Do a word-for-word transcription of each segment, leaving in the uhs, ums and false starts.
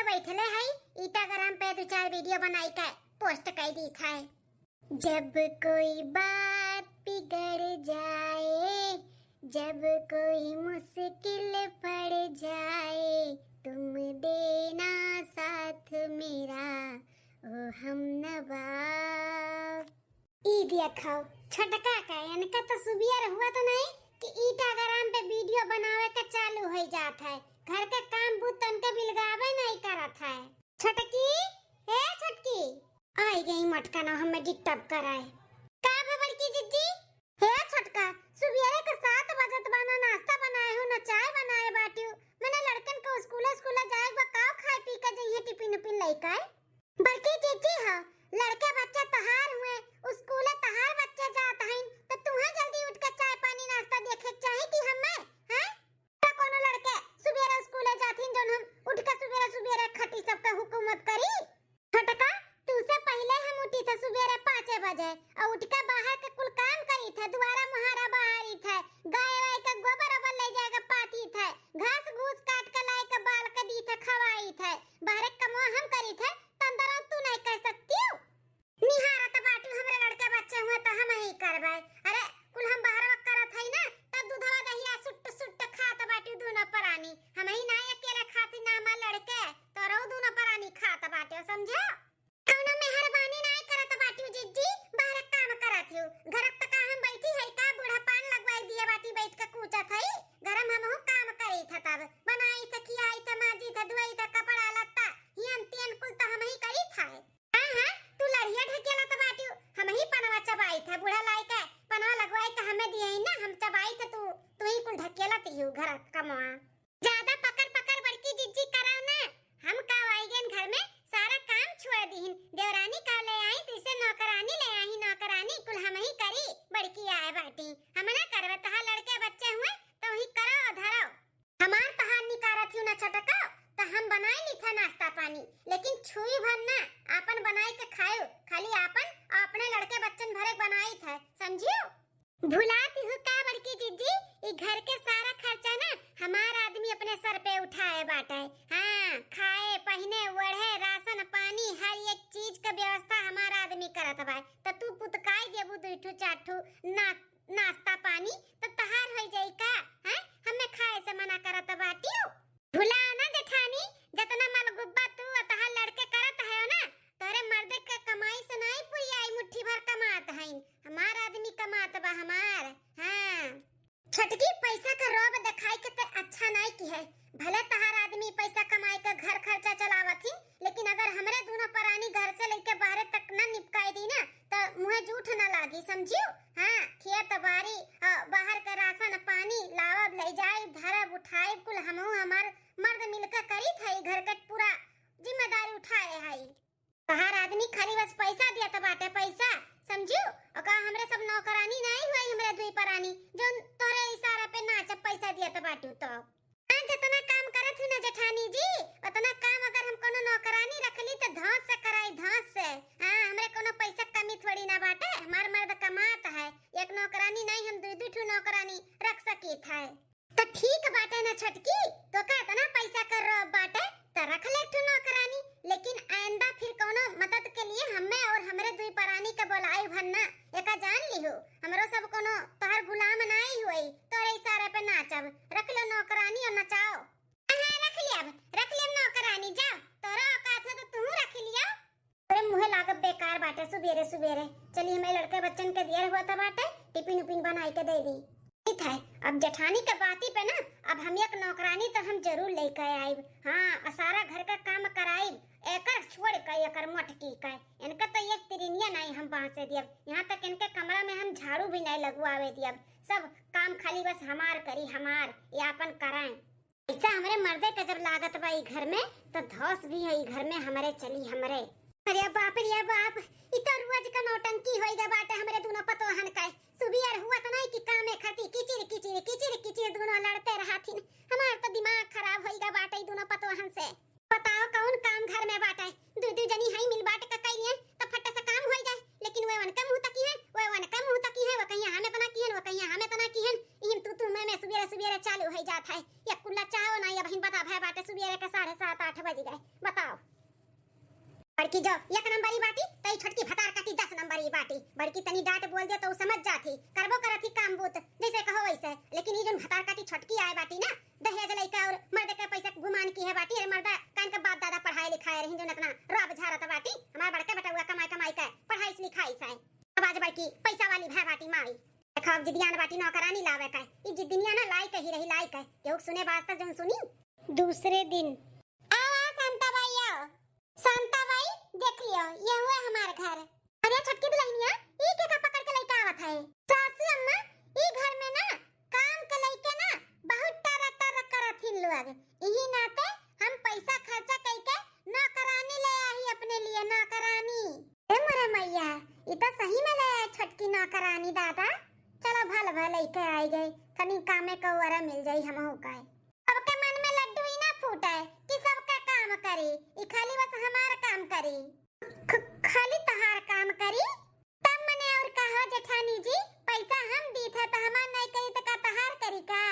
बैठले है, Instagram पे दो चार video बनाई के post कर दी था। जब कोई बात बिगड़ जाए, जब कोई मुश्किल पड़ जाए, तुम देना साथ मेरा, ओ हम नवा। ई देखो, छोटका का, इनका तो सुबियर हुआ तो नहीं कि Instagram पे video बनावे के चालू हो जात है। घर के काम बूत तनके बिलगावे नहीं करत है। छोटकी, ए छोटकी, आई गई मोटका ना हमें disturb कराए। का भे बड़की जिज्जी? हे छोटका, सुबियरे के सात बजत बा, ना नाश्ता बनाए हो, ना चाय बनाए बाटियो। मने लड़कन के स्कूले, स्कूले जाए बा, का खाए पी के जइहे टिफिन उफिन लइके? बड़की जिज्जी हो, लड़के बच्चे तहार हुए, स्कूले तहार बच्चे जात हईन, त तुहे जल्दी उठ के चाय पानी नाश्ता देखे के चाही कि हमें, हैं? त कोनो लड़के सुबेरे स्कूले जाथिन जौन हम उठ के सुबेरे सुबेरे खटी सबके हुकूमत करी? छोटका, तू से पहिले हम उठी थे सुबेरे पाँचे बजे और उठ के बाहर के कुल काम करी थे, दुआरा मुहारा बहारी थे, गाय वाय के गोबर ओबर ले जाए के पाथी थे, घास घूस काट के लाए के बाल के दी थे, खवाई थे, बाहर के कमवा हम करी थे, तंदरा तू नहीं कह सकती हो। निहारत बाटू हमरे लड़के बच्चे हुए त हम ही करबे। अरे कुल हम बहरवा करत हई ना, तब दूधवा दहिया सुट्ट सुट्ट खात बाटू दूनो परानी। हम ही ना अकेले खाती ना हमार लड़के, तोरो दूनो परानी खात बाटे, समझो? कौनो मेहरबानी नाय करत बाटू जिज्जी, बाहर काम करत हूँ। घर त का हम बैठी है का, बूढ़ा पान लगवाई दिए बाटी बैठ के कूचत हई। घर में हमहू काम करी था, तब बनाई था, खियाई था, माजी था, धुआई था, कपड़ा लत्ता, हियन तियन कुल त हम ही करी था। हाँ, हाँ, तू लड़िया ढकेलत बाटियो, हम ही पनवा चबाई थे, बूढ़ा लाई के पनवा लगवाई के हमें दिए ही ना, हम चबाई थे, तू, तू ही कुल ढकेलत ही हो घर कमवा। ज्यादा पकड़ पकड़ बड़की जिज्जी कराओ ना, हम का आइगन घर में सारा काम छोड़ दीहिन, देवरानी का ले आई, तीसरे नौकरानी ले आई, नौकरानी कुल हम ही करी, बड़की आए बाटी, हम ना करवे, तहा लड़के बच्चे हुए तो ही करो धरो। हमार तहार निकारत हूँ ना छोटका, त हम बनाई ली था नाश्ता पानी, लेकिन छुई भर ना, आपन बनाई के खायो, खाली आपन अपने लड़के बच्चन भरे बनाई था, समझियो? भुलाती हूँ का बड़की जिज्जी, ई घर के सारा खर्चा ना हमार आदमी अपने सर पे उठाए बाटे। हाँ, खाए, पहिने, ओढ़े, राशन पानी, हर एक चीज के व्यवस्था हमार आदमी करत बा। त तू पुतकाई देबू दुई ठू चार ठू ना नाश्ता पानी त तहार होइ जाई का? हैं? हमें खाए से मना करत बाटियो। भुला ना जेठानी, जतना मलगुब्बा तू और तहार लड़के करत है ना, तोरे मर्दे के कमाई से नाई पुरियाई, मुट्ठी भर कमात हईन। हमार आदमी कमात बा हमार। हाँ। छोटकी, पैसा का रोब देखाई के ते अच्छा नाई की है। भले तहार आदमी पैसा कमाई के घर खर्चा चलावत ही, लेकिन अगर हमरे दूनो परानी घर से लेके बाहरे तक ना निपकाई दी ना, त मुँहे जूठ ना लागी, समझियो? हाँ, खेत बारी, अ, बाहर के राशन पानी लावब, ले जाइब, धरब, उठाइब, कुल हमहू हमार मर्द मिलके करी था, ई घर के पूरा जिम्मेदारी उठाए हई। तहार आदमी खाली बस पैसा दियत बाटे, पैसा, समझियो? ओका हमरे सब नौकरानी नाई हुई, हमरे दुई परानी, जौन तोहरे इशारा पे नाचब, पैसा दियत बाटू तो। हाँ, जितना काम करत हूँ ना जेठानी जी, उतना काम अगर हम कोनो नौकरानी रख ली तो धौंस से कराई, धौंस से। हाँ, हमरे कोनो पैसा कमी थोड़ी ना बाटे, हमार मर्द कमात है, एक नौकरानी नहीं, हम दुई दुई ठू नौकरानी रख सकीत है। तो ठीक बाटे ना छोटकी, तोका इतना पैसा कर रो बाटे, तो रख ले एक ठू नौकरानी, लेकिन आइंदा फिर कोनो मदद के लिए हमें और हमरे दुई परानी के बोलाई भन्ना, एका जान लिहो, हमरो सब कोनो तोहर गुलाम नाई हुई, तोरे इशारे पे नाचब, रख लो नौकरानी और नचाओ। हाँ, रख लियब, रख लियब नौकरानी, जाओ, तोरा औकात हो तो तू रख लियो। अरे मुँहे लागब बेकार बाटे सुबेरे सुबेरे। चली हमें लड़के बच्चन के दियर हुआ था बाटे, टिफिन उफिन बनाई के दे दी। ठीक है, अब जेठानी के बाती पे ना, अब हम एक नौकरानी तो हम जरूर लेके आइब। हाँ, आ सारा घर का काम कराइब, एकर छोड़ के, एकर मोटकी के, इनका तो एक तिरिनिया नहीं हम बांसे दियब। यहाँ तक इनके कमरा में हम झाड़ू भी नहीं लगवावे दियब। सब काम खाली बस हमार करी, हमार, ये आपन कराएं। ऐसा हमरे मर्दे के जब लागत बा ई घर में, तो धौस भी है ई घर में हमरे चली हमरे। अरे बाप रे बाप, ई तो रोज का नौटंकी होई गा बाटे हमरे दोनों पतोहन का। सुबियर हुआ तो नहीं कि कामे खाती किचिर किचिर किचिर किचिर दोनों लड़ते रहथिन। हमार तो दिमाग खराब होई गा बाटे ई दोनों पतोहन से। बताओ कौन काम घर में बाटे, दू दू जनी हई मिल बांट के कइलिए तो फट से काम होई जाए, लेकिन वे वन के मुंह तकी है, वे वन के मुंह तकी है, वो कहिया हम इतना किहन, वो कहिया हम इतना किहन, इहिम तू तू मैं मैं सुबेरे सुबेरे चालू होई जात है। या कुल्ला चाहो ना, या बहिन बता है बाटे, सुबेरे के साढ़े सात आठ बज गए। बताओ। बड़की जो एक नंबरी बाटी, त ई छोटकी भतार काटी दस नंबरी बाटी। बड़की तनी डांट बोल दे त उ समझ जात ही, करबो करत ही काम बूत, जैसे कहो वैसे। लेकिन ई जोन भतार काटी छोटकी आए बाटी ना, दहेज लइका और मर्द के पैसा गुमान की है बाटी। अरे मर्दा कान के बाप दादा पढ़ाए लिखाए रही, जोन इतना रौब झारत बाटी। हमार बड़के बेटउआ कमाई कमाई के पढ़ाइस लिखाइस है। अब आज बड़की पैसा वाली भै बाटी माई। देखो अब जिदियान बाटी नौकरानी लावे का। ई जिदिनिया ना लायक ही रही, लायक है। केहू सुने बात त जोन सुनी। दूसरे दिन। आओ, आओ, शांता बाई, आओ। शांता बाई, देख लियो, ये हुए हमार घर। अरे छोटकी दुल्हनिया, ई के का पकड़ के लइका आवत है? सासू अम्मा, ई घर में ना काम के लइके ना बहुत टर टर करत हिन लोग। इही नाते हम पैसा खर्चा कइके नौकरानी ले आई अपने लिए, नौकरानी। ए मोरे मैया, ई तो सही में ले आए छोटकी नौकरानी दादा। चलो भल भल लइके आई गई, तनी कामे कौअरा मिल जाई हमहू का। सबके मन में लड्डू ही ना फूटे कि सबका काम करी, ई खाली बस हमार काम करी। ख-, खाली तहार काम करी? तब मने और कहो जेठानी जी, पैसा हम दीत है त हमार नहीं करी त का तहार करी का?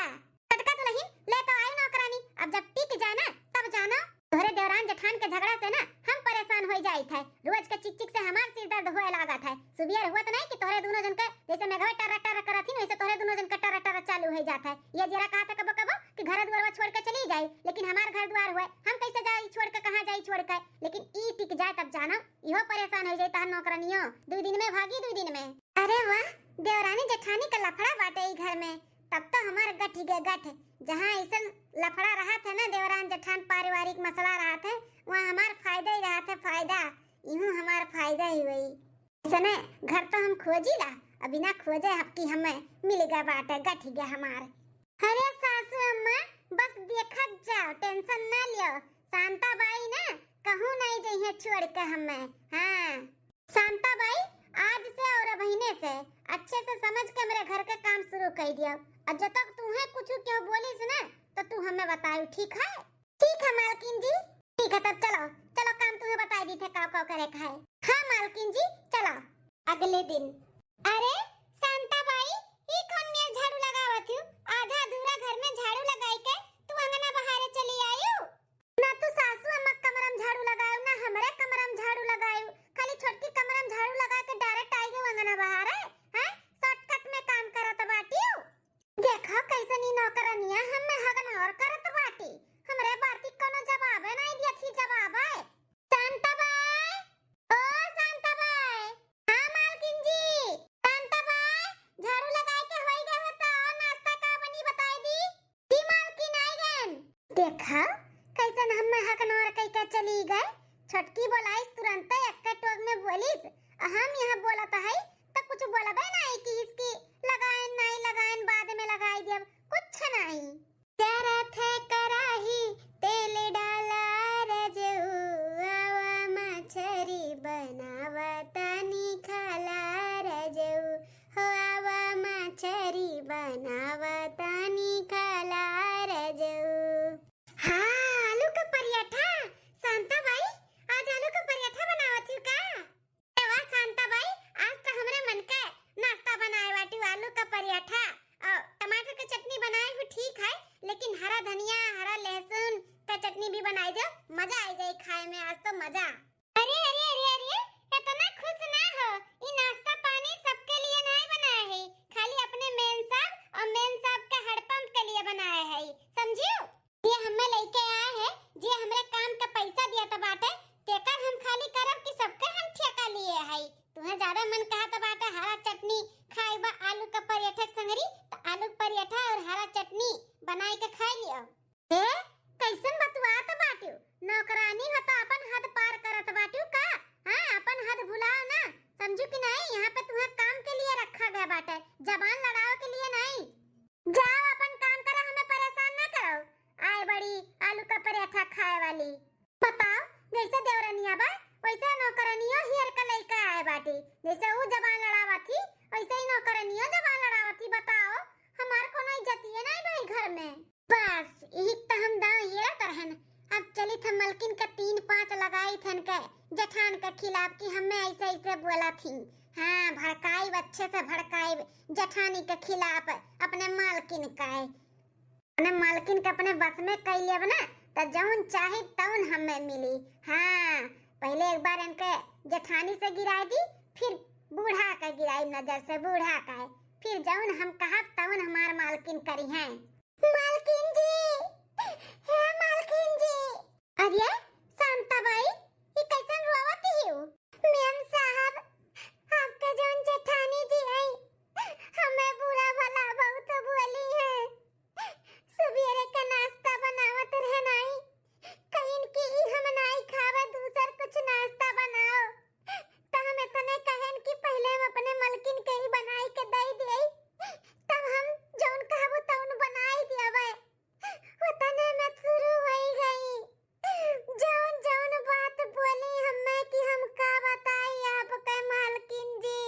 छोटका दुल्हन ले तो आई नौकरानी, अब जब टिक जाए ना तब जानो। तोहरे देवरान जेठान के झगड़ा से ना हम परेशान हो जाइत है। रोज के चिक चिक से हमार सिर दर्द होए लागत है। सुबेर हुआ तो नहीं कि तोहरे दोनों जन के जैसे मेघवा टर्रा टर्रा करत ही, वैसे तोहरे दोनों जन के टर्रा टर्रा चालू हो जात है। ये जरा कहा था कबो कबो कि घर दुआरवा छोड़ के चली जाई, लेकिन हमार घर दुआर हुए, हम कैसे जाई छोड़ के, कहाँ जाई छोड़ के? लेकिन ई टिक जाए तब जानो, इहो परेशान हो जाई तहार नौकरनियो। दो दिन में भागी, दो दिन में। अरे वाह, देवरानी जेठानी का लफड़ा बाटे ई घर में। तब तो हमार गठ ही गए गठ। जहाँ ऐसन लफड़ा रहत है ना, देवरान जेठान पारिवारिक मसला रहत है, वहाँ हमार फायदा ही रहत है, फायदा। इहूँ हमार फायदा ही होई। ऐसने घर तो हम खोजी ला, अभी ना खोजे हब कि हमें मिल गया बाटे, गठ ही गया हमार। अरे सासू अम्मा, बस देखत जाओ, टेंशन ना लियो। शांता बाई ना कहूँ नहीं जइहे छोड़ के हमें। हाँ। शांता बाई, आज से और अबहिने से अच्छे से समझ के मेरे घर के काम शुरू कर दियो। और जब तक तुम्हें कुछ क्यों बोलिस ना, तो तू हमें बतायो, ठीक है? ठीक है मालकिन जी। ठीक है, तब चलो, चलो काम तुम्हें बताई दी थे, काव काव करे का है। हाँ मालकिन जी, चलो। अगले दिन। अरे शांता बाई, ई कौन मेर झाड़ू लगावत हूँ? आधा अधूरा घर में झाड़ू लगाई के तू अंगना बहारे चली आयु। ना तू सासू अम्मा के कमरा में झाड़ू लगायु, ना हमरे कमरा में झाड़ू लगायु, खाली छोटकी कमरा में झाड़ू लगा के direct आई गयु अंगना बहारे, हैं? Shortcut में काम करत बाटिउ। देखो कैसन ई नौकरनिया हमें हगनौर करत बाटी, हमरे बाती कोनो जवाबे नहीं दियत ही, जवाबे। शांता बाई, ओ शांता बाई। हाँ मालकिन जी। शांता बाई, झाड़ू लगाए के होई गए हो तो नाश्ता का बनी बताई दी। जी मालकिन, आई गन। देखा कैसन हमें हगनौर कई के चली गए। छोटकी बोलाइस तुरंते एक्के टोक में बोलिस, आ हम यहाँ बोलत है तो कुछ बोलबे नहीं कि इसकी लगाइन नहीं लगाइन, बाद में लगाई दियब, कुछ नहीं। जरत है कराही, तेल डाला रजऊ, आवा मछरी बनावा तानी खाला रजऊ, हो आवा मछरी बनावा तानी खाला रजऊ। हाँ, आलू का पराठा। शांता बाई, आज आलू का पराठा बनावत हूँ का? अरे वाह शांता बाई, आज तो हमरे मन के नाश्ता बनाए बाटी, आलू का पराठा और टमाटर के चटनी बनाए हूँ, ठीक है, लेकिन हरा धनिया, हरा लहसुन का चटनी भी बनाई दो, मजा आ जाए खाए में, आज तो मजा। अरे, अरे, अरे, अरे, इतना खुश ना हो, ये नाश्ता पानी सबके लिए नहीं बनाए है, खाली अपने मेन साहब और मेन साहब के हेडपंप के लिए बनाए है, समझियो? जे हमें लइके आए है, जे हमरे काम का पैसा दियत बाटे, तेकर हम खाली करब कि सबके हम ठेका लिए हई? तुहें ज्यादा मन कहत बाटे हरा चटनी खाए बा आलू का पराठा के संगरी, त आलू का पराठा और हरा चटनी बनाए के खाए लियो। ए, कैसन बतुआत बाटू? नौकरानी हो त अपन हद पार करत बाटू का? हाँ, अपन हद भुलाओ ना, समझू कि नहीं? यहाँ पे तुम्हें काम के लिए रखा गया बाटे, जबान लड़ाओ के लिए नहीं। जाओ अपन काम करो, हमें परेशान ना करो। आए बड़ी आलू का पराठा खाए वाली। बताओ, जैसे देवरनिया बा, वैसे नौकरनियो हियर के लइके आए बाटी। जैसे ऊ जबान लड़ावत ही, वैसे ही नौकरनियो जबान लड़ावत ही। बताओ, हमार कोनो इज्जतिये नहीं भाई घर में। बस, यही त हम दांव हेरत रहन। अब चली थ मलकिन के तीन पाँच लगाई थन के जेठान के खिलाफ कि हमें ऐसे ऐसे बोला थी। हाँ, भड़काइब, अच्छे से भड़काइब जेठानी के खिलाफ अपने मालकिन का। अपने मालकिन के अपने बस में कई लेब ना, त जौन चाहिब तौन हमें मिली। हाँ, पहिले एक बार इनके जेठानी से गिराइ दी, फिर बूढ़ा के गिराइब नजर से, बूढ़ा के। फिर जौन हम कहब तौन हमार मालकिन करिहैं। मालकिन जी, हे मालकिन जी। अरे शांता बाई, ई कैसन रोवत हिउ? मेम साहब, आपके जौन जेठानी जी आई, हमें बुरा भला बहुत बोली है। सुबेरे के नाश्ता बनावत रहन आई, कहिन कि ई हम नाई खावे, दूसर कुछ नाश्ता बनाओ। त हम इतने कहन कि पहिले हम अपने मलकिन के ही बनाई के दई देई, तब हम जौन कहबो तौन बनाई देबै। उतने में शुरू होई गई जौन जौन बात बोली हमें कि हम का बताई आपके मालकिन जी।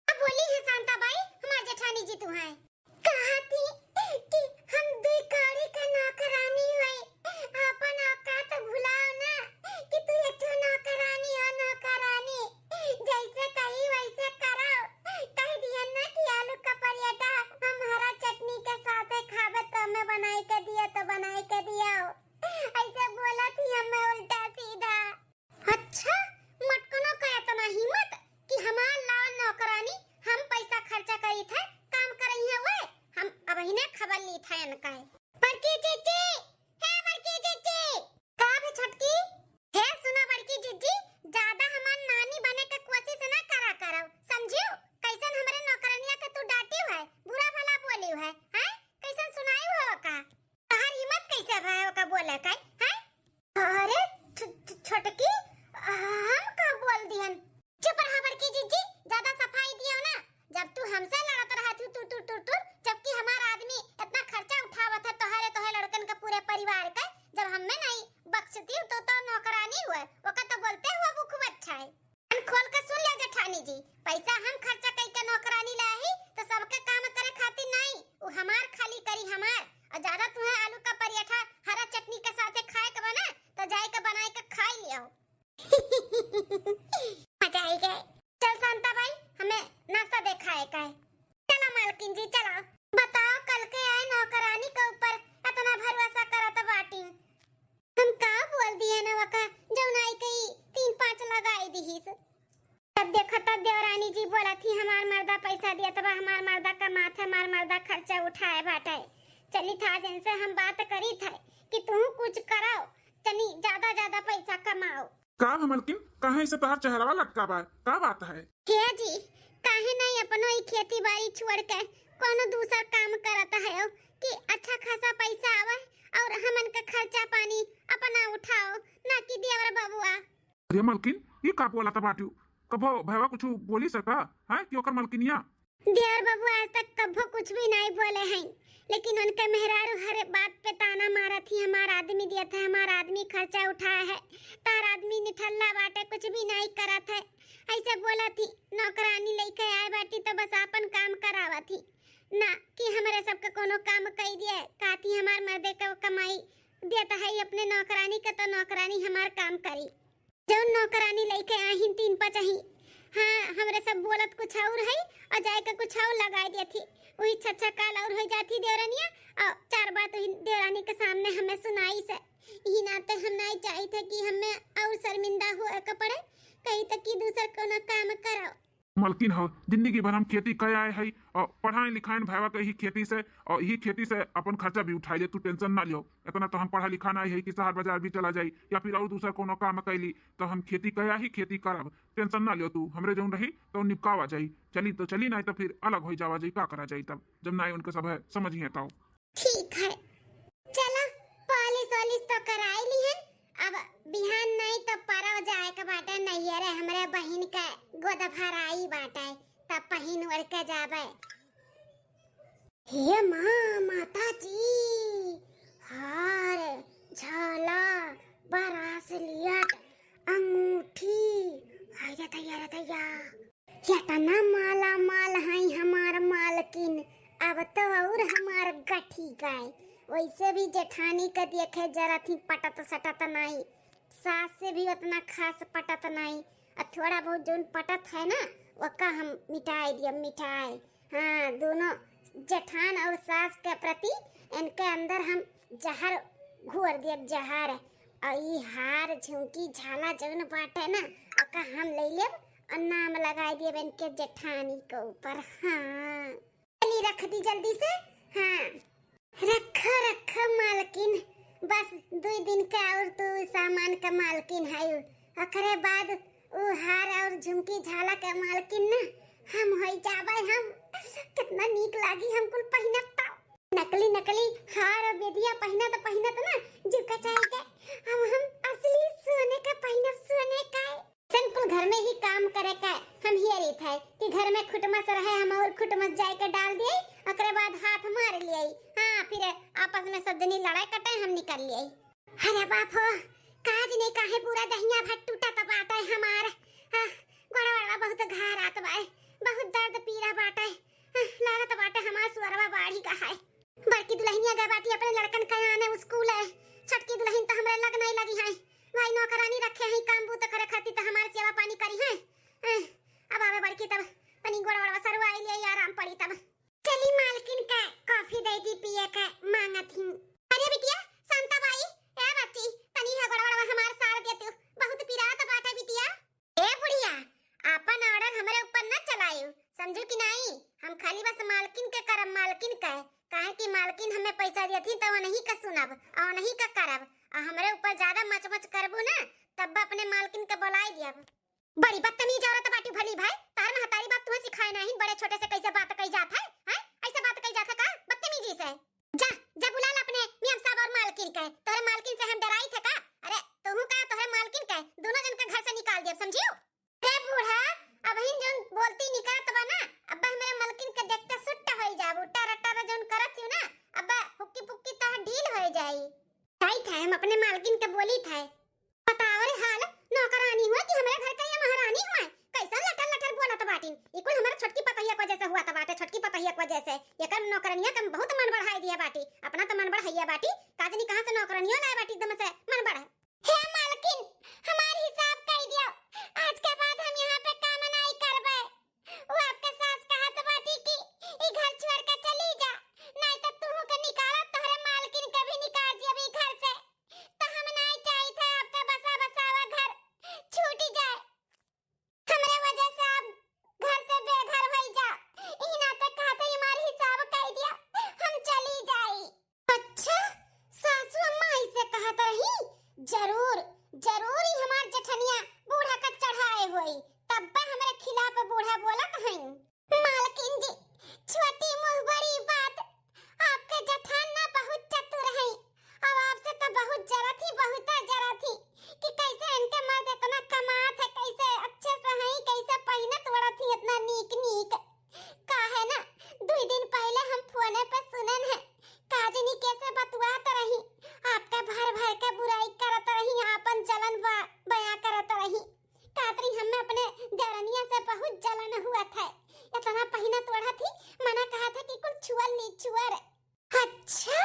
अब बोली है शांता बाई, हमार जेठानी जी तू हैं। कहा थी कि हम दुई कौड़ी के नौकरानी होई, आपन औकात भुलाओ ना कि तू एक ठो नौकरानी हो, नौकरानी। जैसे कही वैसे करो। कह दिहन ना कि आलू का पराठा हम हरा चटनी के साथे खाबे, तो हमें बनाई के दिया, तो बनाई के दिया। ऐसे बोला थी हमें उल्टा सीधा। अच्छा, मटकनो का इतना हिम्मत कि हमार लाल नौकरानी हम पैसा खर्चा करी थे, काम करई है वे, हम अबहिने खबर ली थे इनका है। बड़की जीजी, हे बड़की जीजी। का भी छोटकी? हे सुना बड़की जीजी, ज्यादा हमार नानी बने के कोशिश ना करा करो, समझियो? कैसन हमरे नौकरनिया के तू डांटियो है, बुरा भला बोलियो है, हैं? कैसन सुनाई हो का? तोहार हिम्मत कैसे भय ओका बोले का, हैं? अरे छ-, छ-, छोटकी, हम का बोल दिहन? चुप रहा बड़की जीजी, ज्यादा सफाई दियो ना। जब तू हमसे लड़त रहत हूँ टुर टुर टुर टुर, जबकि हमार आदमी इतना खर्चा उठावत है तोहरे, तोहरे लड़कन के, पूरे परिवार के, जब हमें नहीं बख्शती तो, तो नौकरानी हुए, ओका तो बोलते हुए वो खूब अच्छा है। कान खोल के सुन ले जेठानी जी, पैसा हम खर्चा कई के नौकरानी लाही तो सबके काम करे खातिर नहीं, उ हमार खाली करी हमार। और ज्यादा तुम्हें आलू का पराठा हरा चटनी के साथे खाए के बना तो जाए के बनाए के खाई लियो। मजा आई गए। चल शांता बाई, हमें नाश्ता दे खाए का है। चला मालकिन जी, चला। बताओ, कल के आए नौकरानी के ऊपर इतना भरोसा करत बाटी। हम का बोल दिए न वका, जौन आई के ई तीन पाँच लगाई दिहिस। तब देखा, तब देवरानी जी बोला थी, "हमार मर्दा पैसा दिया तब हमार मर्दा कमात है, हमार मर्दा खर्चा उठाए बाटे।" चली था जिनसे हम बात करी थे कि तू कुछ कराओ, तनी ज्यादा ज्यादा पैसा कमाओ। का भा मलकिन, काहे से तोहार चेहरवा लटका बा? का बात है? हे जी, काहे नहीं अपनो ई खेती बाड़ी छोड़ के कोनो दूसर काम करत है कि अच्छा खासा पैसा आवे और हमन के खर्चा पानी अपना उठाओ, ना कि देवर बबुआ। अरे मलकिन, ई का बोलत बाटू? कभो भैवा कुछ बोली सका है कि ओकर मलकिनिया? देवर बबुआ आज तक कभो कुछ भी नहीं बोले हैं, लेकिन उनके मेहरारू हर बात पे ताना मारत ही, "हमार आदमी दियत है, हमार आदमी खर्चा उठाए है, तार आदमी निठल्ला बाटे, कुछ भी नहीं करत है।" ऐसे बोलत ही, नौकरानी लेके आए बाटी तो बस आपन काम करावत ही, ना कि हमरे सबके कोनो काम कई दिए। कहती, "हमार मर्दे के कमाई देत है अपने नौकरानी के, तो नौकरानी हमार काम करी।" जौन नौकरानी लइके आहिन तीन पचही, हाँ, हमरे सब बोलत कुछ और है और जाए के कुछ और लगाए दिया थी। वही छच्छा काल और हो जाती देवरानिया और चार बात वही देवरानी के सामने हमें सुनाई से। यही नाते हम नहीं चाहित है कि हमें और शर्मिंदा होए के पड़े, कहीं तक कि दूसर कोनो काम करो। मलकिन हो, जिंदगी भर हम खेती कइ आए हई और पढ़ाई लिखाइन भैवा के ही खेती से और यही खेती से अपन खर्चा भी उठाए ले, तू tension ना लियो। इतना तो हम पढ़ा लिखा नहीं है कि शहर बाजार भी चला जाई या फिर और दूसरा कोनो काम कैली, तो हम खेती कइ आए ही खेती करब, tension ना लियो तू। हमरे जौन रही तो निपकावा जाई, चली तो चली, नहीं तो फिर अलग हो जावा जाई, का करा जाई तब जब ना उनके सब है समझिए तो। ठीक है, चला, polish वॉलिश तो कराई ली है, अब बिहान नहीं तो परव जाए के बाटे नैहरे, हमरे बहिन के गोद भराई बाटे, तब पहिन ओढ़ के जाबे। हे माँ, माता जी, हार, झाला, bracelet, अंगूठी, हाय रे दैया, रे दैया। केतना माला माल हई हमार मालकिन, अब तो और हमार गठी गए। वैसे भी जेठानी के देखे जरा थी पटत सटत नाई, सास से भी उतना खास पटत नाई। आ थोड़ा बहुत जौन पटत है ना, ओका हम मिटाए दिया, मिटाए। हाँ, दोनों जेठान और सास के प्रति इनके अंदर हम जहर घोर देब जहर। और ई हार, झुमकी, झाला जौन बाटे ना, ओका हम ले लेब और नाम लगाई देब इनके जेठानी के ऊपर। हाँ, चली रख दी जल्दी से। हाँ, रखो, रखो मालकिन, बस दुई दिन का और तू सामान का मालकिन है। ओकरे बाद उ हार और झुमकी झाला का मालकिन ना हम होई जाबे हम। कितना नीक लागी हम कुल पहिनब त। नकली, नकली हार और बेदिया पहिनत, पहिनत ना जुका चाहे के हम, हम असली सोने का पहिनब, सोने का। सन कुल घर में ही काम करे का हम हियरी थे कि घर में खुटमस रहे, हम और खुटमस जाए के डाल दिए, ओकरे बाद हाथ मार लिए। हाँ, फिर आपस में सब जनी लड़ाई कटे, हम निकल लिए। अरे बाप हो, काज नहीं काहे पूरा दहिया भर टूटत बाटे हमार। हाँ, गोड़वा बहुत घारात बाए, बहुत दर्द पीरा बाटे। हाँ, लागत बाटे हमार सुअरवा बाढ़ी का है। बड़की दुल्हनिया गए बाटी अपने लड़कन के आने स्कूल है। छोटकी दुल्हन तो हमरे लग नहीं लगी है। भाई नौकरानी रखे हैं काम बूत करे खातिर तो हमार सेवा पानी करी है। हैं, अब आवे बड़की तब तनी गोड़ वड़वा सरुआई ले आराम पड़ी तब। चली मालकिन का कॉफी दे दी पिए का मांगत ही। अरे बिटिया शांता बाई, ए बच्ची, तनी है गोड़ वड़वा हमार सार दे तू, बहुत पिरात बाटे बिटिया। ए बुढ़िया, आपन ऑर्डर हमरे ऊपर न चलायू, समझू कि नहीं? हम खाली बस मालकिन के करब, मालकिन के, काहे कि मालकिन हमें पैसा दियत ही तो उन्हीं का सुनब और उन्हीं का करब, और हमरे ऊपर ज्यादा मच मच करबू ना, तब अपने मालकिन के बुलाई दियब। बड़ी बदतमीज औरत बाटी भली भाई, तार महतारी बात तुहे सिखाए नहीं, बड़े छोटे से कैसे बात कही जात है, हैं? ऐसे बात कही जात है का बदतमीजी से? जा, जा बुला ला अपने मियाँ साहब और मालकिन के। तोहरे मालकिन से हम डराई थे का? अरे, तोहू का तोहरे मालकिन के, दोनों जन के घर से निकाल दियब, समझियो? अरे बूढ़ा, अबहिन जौन बोलती निकलत बा ना, अब हमरे मालकिन के देखते सुट्ट होई जाबू। टर टर जौन करत हियो ना, अब हुक्की पुक्की तह ढील होई जाई। ताई थे हम अपने मालकिन के बोली थे। बताओ रे हाल, नौकरानी हुआ कि हमरे घर के ये महारानी हुआ? कैसन लटर लटर बोलत बाटिन? ई कुल हमरे छोटकी पतहिया के वजह से हुआ त बाटे, छोटकी पतहिया के वजह से। एकर नौकरनिया के बहुत मन बढ़ाई दिया बाटी, अपना तो मन बढ़ाइया बाटी, का जानी कहाँ से नौकरनियो लाए बाटी एकदम से मन बढ़। हे मालकिन, हमार हिसाब कई दियो, आज के बाद हम यहाँ पे काम नाई करबे। वो आपके सास कहत बाटी कि ई घर छोड़ के चली जा, नाई तो तू के निकाला, तोहरे मालकिन के भी निकाल दियब ई घर से। तो हम नाई चाहित है आपका बसा बसावा घर छूट जाए। हमरे वजह से आप घर से बेघर होई जा। ई नाते कहते हमार हिसाब कई दिया, हम चली जाई। अच्छा, सासू अम्मा ऐसे कहत रही, जरूर, जरूर ही हमार जेठनिया बूढ़ा का चढ़ाए होई, तब हमरे खिलाफ बूढ़ा बोलत हई। मालकिन जी, छोटी मुंह बड़ी बात, आपके जेठान ना बहुत चतुर है। अब आपसे तो बहुत जरत ही, बहुत जरत ही कि कैसे इनके मर्द इतना कमात है, कैसे अच्छे से हैं, कैसे पहिनत ओढ़त ही इतना नीक नीक। काहे ना, दुई दिन पहले हम फोने पे सुनन है, काजनी कैसे बतुआत रही, आपका भर भर के बुराई करत रही, आपन जलन बा-, बयां करत रही। कातरी हमें अपने देवरनिया से बहुत जलन हुआ था, इतना पहिनत ओढ़त ही, मना कहा था कि कुल छुअल ली छुअर। अच्छा,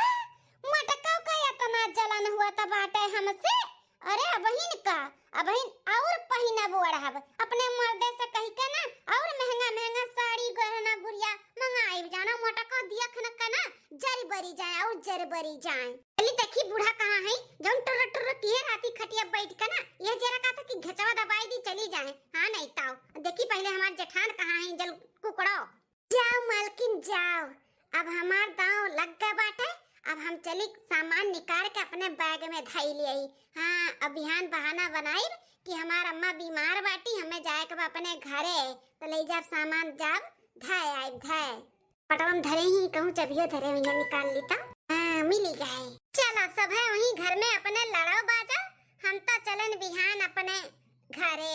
मोटका का इतना जलन हुआ था बाटे हमसे? अरे अबहिन का, अबहिन और पहिनब ओढ़ब, अपने मर्दे से कही के ना और महंगा महंगा साड़ी गहना गुड़िया मंगाइब, जाना मोटका दिया खनक का ना जर बरी जाए और जर बरी जाए। चली देखी बूढ़ा कहाँ है, जौन टुर्र टुर्र किहे राती खटिया बैठ के ना, यह जरा कहता कि घेचवा दबाई दी चली जाए। हाँ नहीं ताओ, देखी पहले हमार जेठान कहाँ है, जल कुकड़ो। जाओ मालकिन जाओ, अब हमार दांव लग गए बाटे, अब हम चली सामान निकाल के अपने बैग में धई लियाई। हाँ, अब बिहान बहाना बनाइब कि हमार अम्मा बीमार बाटी, हमें जाए के बा अपने घरे, तो ले जाब सामान, जाब धय आइब धय। पटवा में धरे ही कहूँ चबियो धरे हुई है, निकाल ली तो। हाँ, मिली गए। चलो सब है वहीं घर में अपने लड़ो बाजा, हम तो चलन बिहान अपने घरे।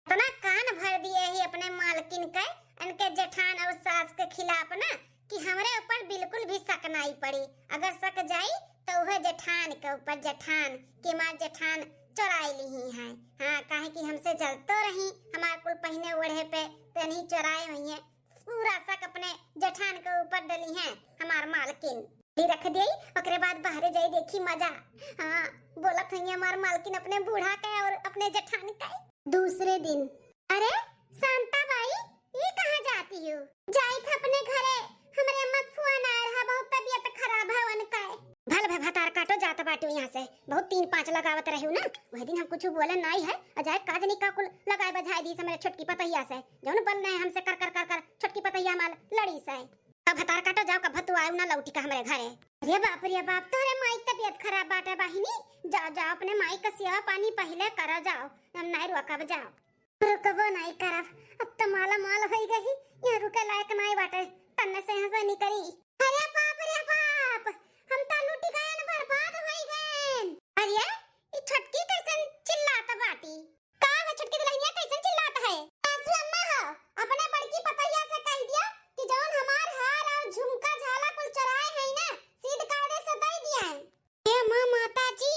इतना कान भर दिए ही अपने मालकिन के, इनके जेठान और सास के खिलाफ ना, कि हमरे ऊपर बिल्कुल भी शक नाई पड़ी। अगर शक जाई तो वह जेठान के ऊपर, जेठान कि हमार जेठान चोराई ली ही हैं। हाँ, काहे कि हमसे जलतो रही, हमार कुल पहिने ओढ़े पे तनी चोराए हुई हैं। पूरा शक अपने जेठान के ऊपर डली हैं हमार मालकिन। ली रख देई, ओकरे बाद बाहरे जाई देखी मजा। हाँ, बोलत हई हमार मालकिन अपने बूढ़ा के और अपने जेठान के। दूसरे दिन। अरे शांता बाई, ये कहाँ जाती हो? जाई था अपने घरे, हमरे अम्मा के फोन आए रहा, बहुत तबीयत खराब है उनका। भल भे भता तार काटो जात बाटू यहाँ से, बहुत तीन पाँच लगावत रहू ना, वही दिन हम कुछ बोले नाई है, अजाय काज नहीं का कुल लगाए बजाए दी हमरे छोटकी पतहिया से, जौन बल नहीं हमसे कर कर कर कर छोटकी पतहिया माल लड़ी से। अब हतार काटो जाओ, कब तू आऊ ना लौटी का हमरे घरे। अरे बाप रे बाप, तोहरे माई के तबीयत खराब बाटे बहिनी, जाओ जाओ अपने माई का सेवा पानी पहिले करो जाओ, हम नहीं रोकब जाओ। रुकबो नहीं करब, अब तो माला माल होई गई, यहाँ रुके लायक नहीं बाटे, तन्ने से यहाँ से निकली। अरे बाप रे बाप, हम तो लुट गए, बर्बाद होई गए। अरे ई छोटकी कैसन चिल्लात बाटी? का है छोटकी दुल्हनिया, कैसन चिल्लात है? सासू अम्मा हो, अपने बड़की पतोहिया से कह दिया कि जौन हमार हार और झुमका झाला कुल चुराए हैं ना, सीध कायदे से दे दिया है। हे माँ माता जी,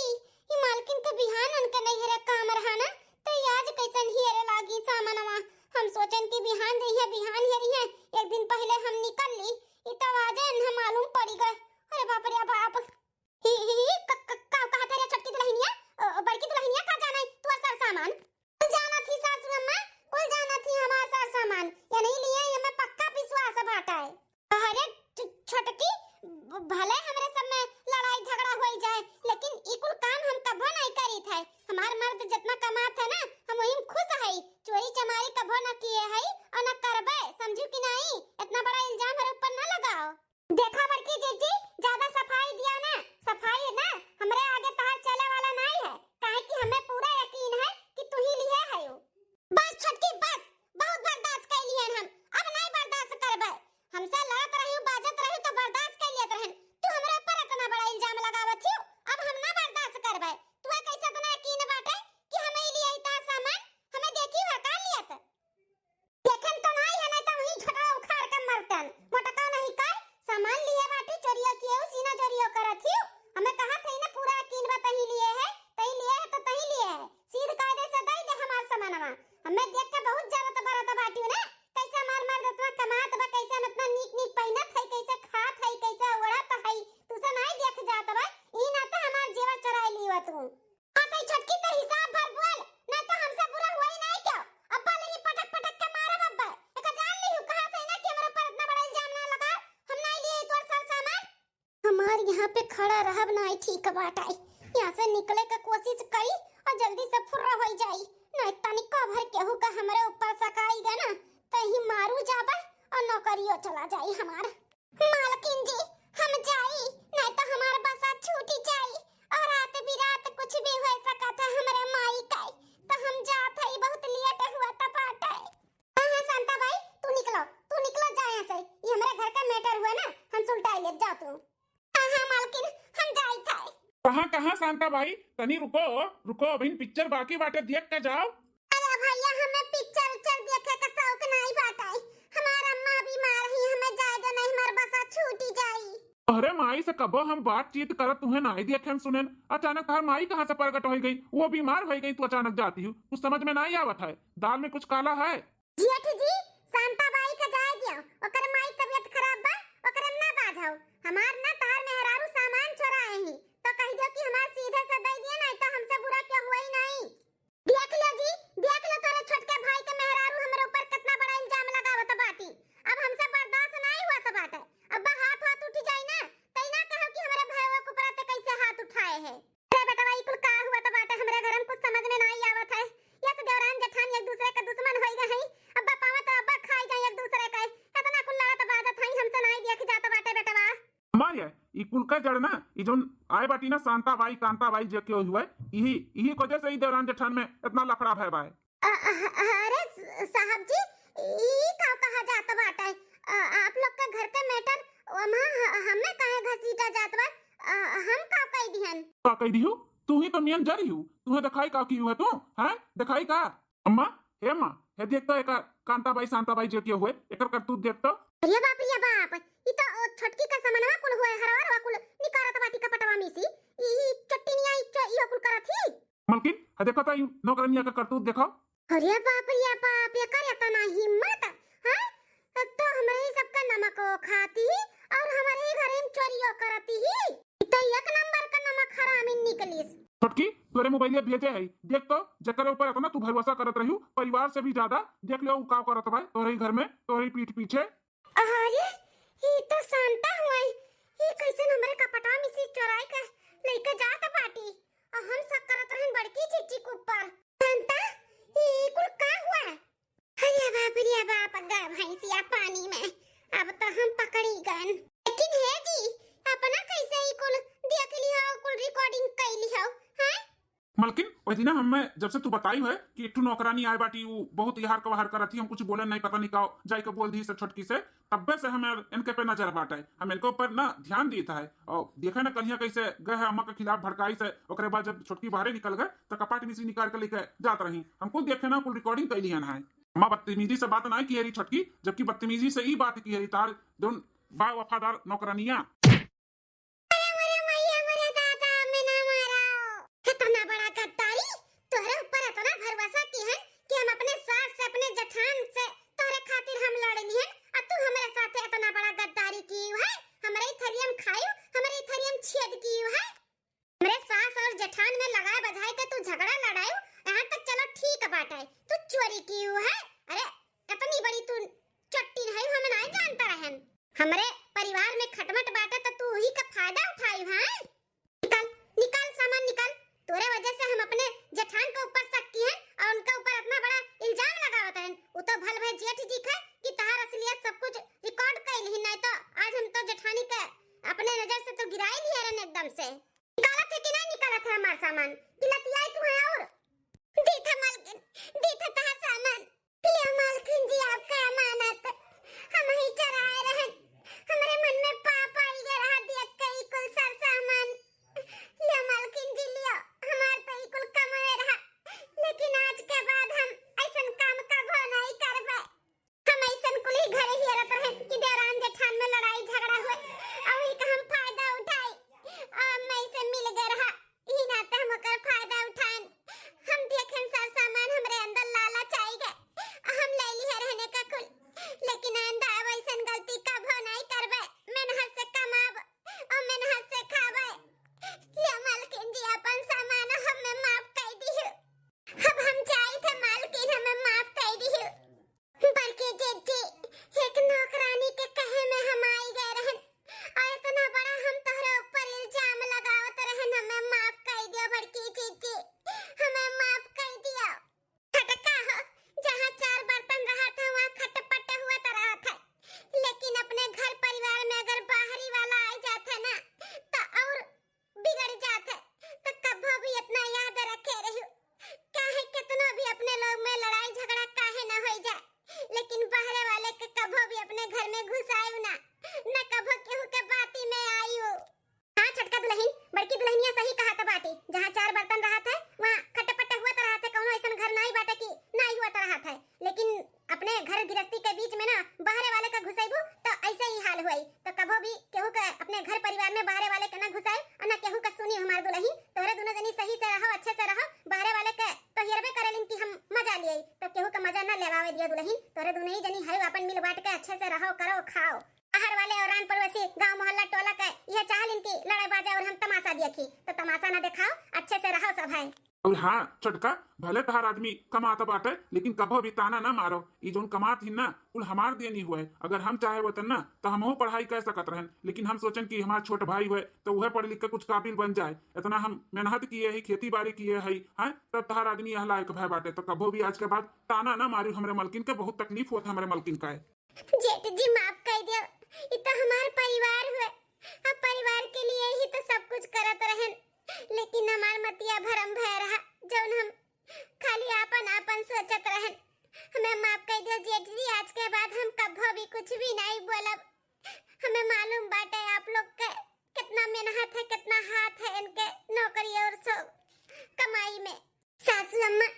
ई मालकिन के बिहान उनके नैहरे काम रहा ना, तो ई आज कैसन हियरे लागी सामनवा। हम सोचन कि बिहान जइहे, बिहान हेरिहे, एक दिन पहले हम निकल ली, ई तो आजे इन्हें मालूम पड़ी गए। अरे बाप रे बाप, ई, ई, ई, क-, क-, का कहत है रे छोटकी दुल्हनिया? अ, बड़की दुल्हनिया का जाने तोर सर सामान? कुल जानत ही सासू अम्मा, कुल जानत ही हमार सर सामान। ये नहीं लिए, ये में पक्का विश्वास बाटा है। अरे छ-, छोटकी, भ-, भले हमरे सब में लड़ाई झगड़ा होई जाए, लेकिन ई कुल काम हम कबो नहीं करीत है। हमार मर्द जितना कमात है ना, हम वही में खुश है। चोरी चमारी कबो न किए है और न करबे, समझू कि नहीं? इतना बड़ा इल्जाम हमारे ऊपर न लगाओ। देखा बड़की जीजी, ज्यादा सफाई दिया ना, सफाई ना हमरे आगे तार चले वाला नहीं है, काहे कि हमें पूरा यकीन है कि तू ही लिए है। बस छोटकी बस, बहुत बर्दाश्त कर लिए हम, अब नहीं बर्दाश्त करबे। हमसे लड़त रही, बाजत रही तो बर्दाश्त कर लेत रहन, तू हमरे ऊपर इतना बड़ा इल्जाम लगावत ही, अब हम ना बर्दाश्त करबे। तू कैसे इतना यकीन बाटे कि हमें लिए तार सामान, हमें देखी हुआ का लियत? देखेन तो नाई है, नहीं तो वही झटवा उखाड़ के मरतन। मोटका नहीं कर, सामान लिए बाटी, चोरियो किए, सीना चोरियो करत ही। हमें कहा थे ना पूरा यकीन बा तही लिए है, तही लिए है तो तही लिए है। सीध कायदे से दे दे हमार सामानवा। हमें देख के बहुत जरूरत बरत बाटी ना, कैसे हमार मर्द इतना कमात बा, कैसे हम इतना नीक नीक पहनत है, कैसे खात है, कैसे ओढ़त है, तू से नाई देख जात बा। ई ना तो हमार जेवर चुराई ली तू। हाँ, तई छोटकी, तई हिसाब भर बोल, नहीं तो हमसे बुरा हुआ ही नहीं क्यों? अब्बा ले ही पटक पटक के मारब अब्बा। एका जान लिहू, कहा थे ना कि हमरे ऊपर इतना बड़ा इल्जाम ना लगा, हम नहीं लिए तोर सर सामान। हमार यहाँ पे खड़ा रहब नहीं ठीक बाटाई, यहाँ से निकले के कोशिश करी और जल्दी से फुर्रा हो जाई, नहीं तनिको भर केहू का हमरे ऊपर सकाई गए ना, तो ही मारू जाबा और नौकरियों चला जाई हमार। मालकिन जी, हम जाई, नहीं तो हमार बसा छूटी जाई और रात बिरात कुछ भी हो सकत है हमरे माई का, तो हम जात हई, बहुत लेट हुआ त बाटे। हाँ, हाँ, शांता बाई, तू निकलो, तू निकलो जा यहाँ से, ये हमरे घर का मैटर हुआ ना, हम सुलटाई लेब, जाओ तू। हाँ, हाँ, मालकिन, हम जाई थाई। कहाँ, कहाँ शांता बाई, तनी रुको, रुको, अभी पिक्चर बाकी बाटे, देख के जाओ। अरे भैया, हमें पिक्चर उच्चर देखे का शौक नाई बाटे। हमार अम्मा बीमार ही, हमें जाए दो, नहीं हमार बसा छूटी जाई। अरे माई से कबो हम बातचीत करत तुहें नाई देखेन सुनेन, अचानक तार माई कहाँ से प्रगट होई गई? वो बीमार होई गई, तू अचानक जाती हूँ, कुछ समझ में नाई आवत है। दाल में कुछ काला है? जेठ जी, शांता बाई का जाए दियो, ओकर माई तबीयत खराब बा, ओकर ना बाझाओ। हमार ना तार मेहरारू सामान चोराए ही, तो कह दियो कि हमार सीधे से दे दिए, नहीं तो हमसे बुरा क्यों हुआ ही नहीं। देख लो जी, देख लो, तोरे छोटके भाई के मेहरारू हमरे ऊपर कितना बड़ा इल्जाम लगावत बाटी। अब हमसे बर्दाश्त नहीं हुआ तो बाटे। अब्बा हाथ वाथ उठ जाई ना, तई ना कहो कि हमरे भाईवा के ऊपर ते कैसे हाथ उठाए है। अरे बेटवा, ई कुल का हुआ तो बाटे, हमरे घर में कुछ समझ में नहीं आवत है। यस देवरान जेठान एक दूसरे के दुश्मन होई गए हैं। अब्बा पावे तो अब्बा खाई जाए एक दूसरे के। इतना कुल लड़त बाजत हैं, हमसे नहीं देख जात बाटे बेटवा। हमार ये, ई कुल का जड़ ना, ई जौन आए बाटी ना शांता बाई, कांता बाई जे केहू हुए, इही, इही वजह से ई देवरान जेठान में इतना लफड़ा भय बाय। अ, अ, अरे स-, साहब जी, ई का कहा जात बाटे? अ, आप लोग के घर के मैटर ओमा ह-, हमें काहे घसीटा जात बा? अ, हम का कह दिहन? का कह दिहू? तू ही तो मियन जरी हू, तुहे दिखाई का की हुए तू, हैं? दिखाई का? अम्मा, हे अम्मा, हे देख तो एकर कांता बाई, शांता बाई जे के हुए, एकर करतूत देख तो। अरे बाप रे बाप, ई तो ओ छोटकी का समनवा कुल हुए, हरवा हरवा कुल निकारत बाटी कपटवा में से। ई, ई चट्टिनिया, ई चो-, इहो कुल करत ही। मलकिन, हे देखो तो ई नौकरनिया का करतूत देखो। अरे बाप रे बाप, एकर इतना हिम्मत, हैं? तो हमरे ही सबका नमको खाती ही और हमरे ही घरे में चोरियो करती ही। ई तो एक नंबर का नमक हरामी निकलिस। छोटकी, तोरे मोबाइलिया भेजे है, देख तो, जेकरे ऊपर इतना तू भरोसा करत रही, परिवार से भी ज्यादा, देख लो उ का करत बा तोरे ही घर में, तोरे ही पीठ पीछे। अरे, ई तो शांता हुआ है। ई कैसन हमरे कपटवा में से चोराई के लइके जात बाटी, और हम शक करत रहन बड़की जीजी के ऊपर। शांता, ई कुल का हुआ? अरे बाप रे बाप, गा भैंसिया पानी में, अब तो हम पकड़ी गन। लेकिन हे जी, अपना कैसे ई कुल देख लिहो, कुल recording कइ लिहो, हैं? मलकिन, वही दिना हमें जब से तू बताई है कि एक ठो नौकरानी आए बाटी, ऊ बहुत यहार कवहार करत ही, हम कुछ बोले नहीं, पता नहीं का जाई के बोल दी से छोटकी से, तब्बे से हमें इनके पे नजर बाटे। हम इनके ऊपर ना ध्यान दीत है, और देखे ना कलिया कैसे गए है अम्मा के खिलाफ भड़काई से, ओकरे बाद जब छोटकी बाहरे निकल गए तो कपाट में से निकाल के लेके जात रही। हम कुल देखे ना, कुल recording कइ लिहन है। अम्मा बदतमीजी से बात ना किहे रही छोटकी, जबकि बदतमीजी से ई बात किहे रही तार जौन बा वफादार नौकरानिया। अरे मोरे मैया, मोरे दादा, हमें ना मारो। इतना बड़ा गद्दारी, तोहरे ऊपर इतना भरोसा किहन कि हम अपने सास से, अपने जेठान से तोहरे खातिर हम लड़ लिहन, और तू हमरे साथे इतना बड़ा गद्दारी किहू है, हमरे थरियम खायू, हमरे थरियम छेद किहू है। हमरे सास और जेठान में लगाए बजाए के तू झगड़ा लड़ायू, यहाँ तक चलो ठीक बाटे, तू चोरी किहू है। अरे इतनी बड़ी तू चट्टी नहीं, हम नहीं जानता रहन। हमरे परिवार में खटमट बाटे तो तू ही का फायदा उठाई, हाँ? निकाल, निकाल सामान निकाल। तोरे वजह से हम अपने जेठान के ऊपर शक किहन और उनके ऊपर इतना बड़ा इल्जाम लगावत रहन। उ तो भल भय जेठ जी खे कि तहार असलियत सब कुछ record कइ लिही, नहीं तो आज हम तो जेठानी के अपने नजर से तो गिराई लिहे रहन एकदम से। निकालत है कि नहीं निकालत है हमार सामान? कि लतियाई तू है और? दी था मालकिन, दी था तहार सामान। ले मालकिन जी, आपका अमानत। हम ही चराए रहन। हमरे मन में पाप आई गए रहा, देख के ई कुल सर सामान। ले मालकिन जी, लियो, हमार तो ई कुल कमाए रहा, लेकिन आज के बाद हम ऐसन काम कभो नहीं करबे। हम ऐसन कुल ही घरे हेरत रहन कि देवरान जेठान में लड़ाई झगड़ा होए, और वही का हम फायदा उठाई, और मैं इसे मिल गए रहा। ई नाते हम ओकर फायदा उठाएन। हम देखेन सर सामान, हमरे अंदर लालच आई गए, हम ले लिहे रहने का कुल, लेकिन आइंदा अब ऐसन गलती कभो नहीं करबे। मेहनत से कमाब और मेहनत से खाबे। ले मालकिन जी, अपन सामान हमें माफ कर दियो। अब हम जाई थे मालकिन, हमें माफ कर दियो। बड़की जीजी, एक नौकरानी के कहे में हम आई गए रहन, और इतना बड़ा हम तोहरे ऊपर इल्जाम लगावत रहन, हमें माफ कर दियो बड़की जीजी, हमें माफ कर दियो। छोटका हो, जहाँ चार बर्तन रहत है, वहाँ खटपट हुआ तो रहत है, लेकिन अपने घर परिवार में अगर बाहरी वाला आ जात है ना, तो और बिगड़ जात है, तो कभो भी इतना याद रखे रहियो, चाहे कितनो भी अपने लोग में लड़ाई झगड़ा काहे ना होई जाए, लेकिन बाहरे वाले के कभो भी अपने घर में घुसायु ना, न कभो केहू के बाती में आयु। हाँ छोटका दुल्हन, बड़की दुल्हनिया सही कहत बाटी, जहाँ चार बर्तन रहत है, वहाँ खटपट हुआ तो रहत है, कौनो ऐसन घर नहीं बाटे कि नहीं हुआ तो रहत है, लेकिन अपने घर गृहस्थी के बीच में ना बाहरे वाले का घुसैबू तो ऐसे ही हाल होई। तो कभो भी केहू के अपने घर परिवार में बाहरे वाले के ना घुसाए और ना केहू का सुनी हमार दुल्हन। तोहरे दोनों जनी सही से रहो, अच्छे से रहो। बाहरे वाले के तो हेरबे करेलिन कि हम मजा लिए, तो केहू का मजा ना लेवावे दियो दुल्हन। तोहरे दोनों ही जनी है, अपन मिल बांट के अच्छे से रहो, करो, खाओ। बाहर वाले और आन पड़ोसी, गांव मोहल्ला टोला के यह चाहलिन कि लड़ाई बाजा और हम तमाशा देखी, तो तमाशा ना दिखाओ, अच्छे से रहो सब है। और हाँ छोटका, भले तहार आदमी कमात बाटे, लेकिन कभो भी ताना ना मारो। ई जौन कमात ही ना, कुल हमार देनी हुए। अगर हम चाहे होतन ना, तो हमहू पढ़ाई कर सकत रहन, लेकिन हम सोचन कि हमार छोट भाई हुए, तो वह पढ़ लिख के कुछ काबिल बन जाए। इतना हम मेहनत किए ही, खेती बाड़ी किए ही, हैं, तब तहार आदमी यह लायक भय बाटे। तो कभो भी आज के बाद ताना ना मारी हमरे मलकिन के, बहुत तकलीफ होत हमरे मलकिन का। जेठ जी माफ कर दियो, ई तो हमार परिवार हुए, अब परिवार के लिए ही तो सब कुछ करत रहन। लेकिन हमार मतिया भरम भय रहा, जौन हम खाली आपन आपन सोचत रहन। हमें माफ कर दियो जेठ जी, आज के बाद हम कभो भी कुछ भी नहीं बोलब। हमें मालूम बाटे आप लोग के कितना मेहनत है, कितना हाथ है इनके नौकरी और सब कमाई में। सासू अम्मा,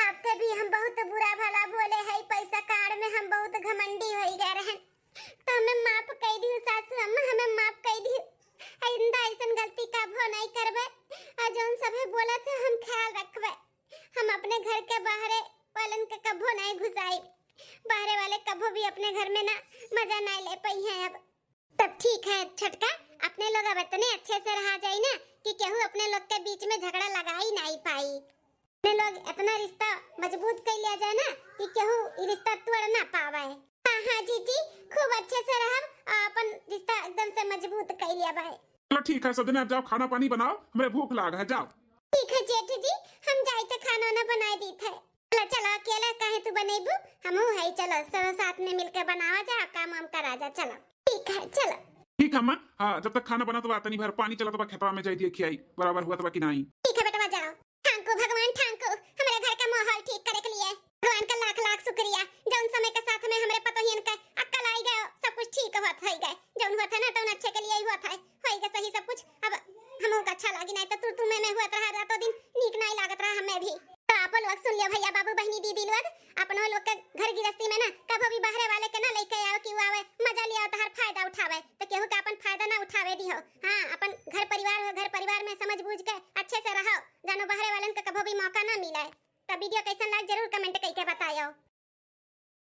आपके भी हम बहुत बुरा भला बोले है, पैसा कार में हम बहुत घमंडी हो गए रहन, तो हमें माफ कर दियो सासू अम्मा, हमें माफ कर दियो। आइंदा ऐसन गलती कभो नहीं करबे, और जौन सभी बोलत है हम ख्याल रखबे। हम अपने घर के बाहरे वालन के कभो नहीं घुसाई, बाहरे वाले कभो भी अपने घर में ना मजा नहीं ले पाई है। अब तब ठीक है छोटका, अपने लोग अब इतने अच्छे से रहा जाई ना कि केहू अपने लोग के बीच में झगड़ा लगा ही नहीं पाई। अपने लोग इतना रिश्ता मजबूत कर लिया जाए ना कि केहू ई रिश्ता तोड़ ना पावे। हाँ हाँ जीजी, खूब अच्छे से रहब और अपन रिश्ता एकदम से मजबूत कर लिया भाई। चलो ठीक है, सब जने अब जाओ, खाना पानी बनाओ, हमरे भूख लाग है, जाओ। ठीक है जेठ जी, हम जाई तो खाना वाना बनाए दीत है। चलो चलो, अकेले काहे तू बनेबू, हमहू है, चलो सब साथ में मिलके बनावा जा, काम वाम करा जा। चलो ठीक है, चलो। ठीक है माँ, हाँ, जब तक खाना बनत बा तनी भर पानी चलत बा खेतवा में, जाई दिए खियाई बराबर हुआ बा कि नाई। ठीक है बेटवा, जाओ। ठांकू भगवान ठांकू, हमरे घर का माहौल ठीक करे के लिए भगवान का लाख लाख शुक्रिया, जौन समय के साथ में हमरे पतोहियन के अक्कल आई गए, सब कुछ ठीक होत होई गए, जौन होत है ना तौन अच्छे के लिए ही होत है, होई गए सही सब कुछ। अब हमहू का अच्छा लागी, नाई तो तू तू मैं मैं हुआ रहा, रातों दिन नीक नाई लागत रहा हमें भी। तो आपो लोग सुन लियो भैया, बाबू, बहनी, दीदी लोग, अपनो लोग के घर गृहस्थी में ना कभो भी बाहरे वाले के ना लेके आओ कि वो आवे मजा लिया, तहार फायदा उठावे, तो केहू के अपन फायदा ना उठावे दिहो। हाँ, अपन घर परिवार हो, घर परिवार में समझ बूझ के अच्छे से रहो, जानो बाहरे वालन के कभो भी मौका ना मिले। तो वीडियो कैसन लाग जरूर कमेंट करके बतायो।